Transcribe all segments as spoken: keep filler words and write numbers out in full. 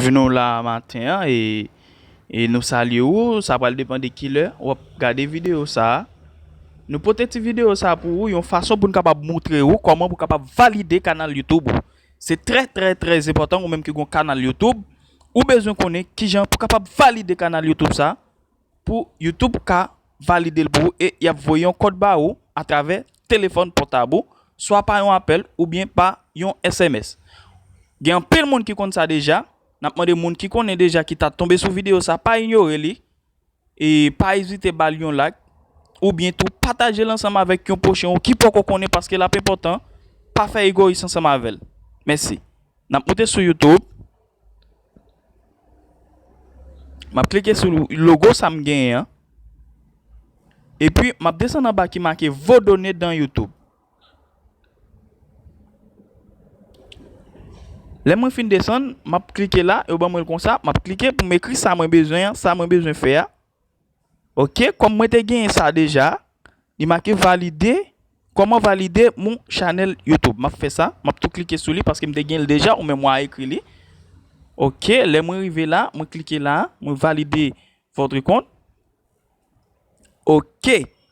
Vin nou la maten an e, e nou salye ou. Sa pral depann de kilè w ap gade videyo sa a. Nou pote ti videyo sa a pou ou, yon fason pou n kapab montre ou kòman pou kapab valide kanal YouTube ou. Se trè, trè, trè enpòtan, ou menm ki gon kanal YouTube, ou bezwen konnen kijan pou kapab valide kanal YouTube sa a, pou YouTube ka valide l pou ou e y ap voye yon kòd ba ou atravè telefòn pòtab ou, swa pa yon apèl oubyen pa yon S M S. Gen anpil moun ki konn sa deja. N ap mande moun ki konnen deja, ki ta tonbe sou videyo sa, pa inyore li. E pa ezite ba l yon like, oubyen tou pataje l ansanm avèk yon pwochen ou ki poko konnen, paske l ap enpòtan. Pa fè egoyis ansanm avè l. Mèsi. N ap moute sou YouTube. M ap klike sou logo sa m genyen an. Epi, m ap desann anba ki make Vos données dans YouTube. Lè mwen fin desann, m ap klike la, yo ban mwen l konsa, m ap klike pou m ekri sa mwen bezwen an, sa mwen bezwen fè a. Ok, kòm mwen te genyen sa deja, li make valide, comment valider mon channel YouTube. M ap fè sa, m ap tou klike sou li paske m te gen l deja, ou menm w a ekri li. Ok, lè mwen rive la, mwen klike la, mwen valide votre compte. Ok,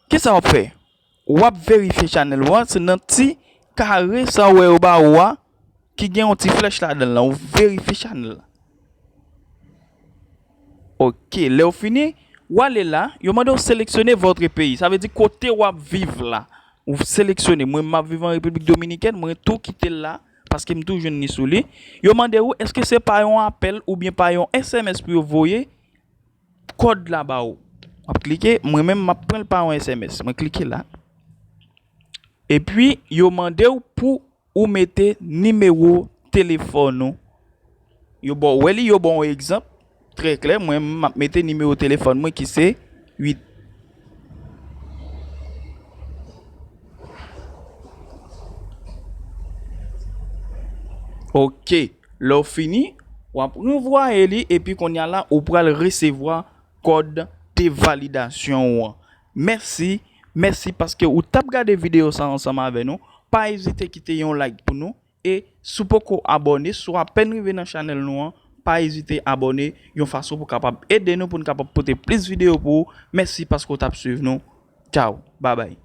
kisa w ap fè? W ap verifye chanèl ou an, se nan ti kare sa w wè yo ba ou a, ki gen yon ti flèch ladan l lan, ou verifye chanèl la. Ok, lè w fini, w ale la, yo mande w seleksyone votre pays. Sa vle di kote w ap viv la. Ou seleksyone, mwen m ap viv an Repiblik Dominikèn, mwen tou kite l la, paske m tou jwenn li sou li. Yo mande w, èske se pa yon apèl oubyen pa yon S M S pou yo voye kòd la ba ou? W ap klike, mwen menm m ap pran l pa yon S M S. Mwen klike la. Epi, yo mande w pou ou mete nimewo telefòn ou. Yo ba w, wè li, yo ba w yon egzanp trè klè. Mwen, m ap mete nimewo telefòn mwen ki se uit. Ok. Lè w fini, w ap ranvwaye li, epi kounye a la, ou pral resevwa kòd de validasyon ou an. Mèsi, mèsi paske ou t ap gade videyo sa ansanm avè nou. Pa ezite kite yon like pou nou. E si w poko abòne, si w apèn rive nan chanèl nou an, pa ezite abòne, yon fason pou kapab ede nou, pou n kapab pote plis videyo pou ou. Mèsi paske w t ap swiv nou. Tchaw, babay.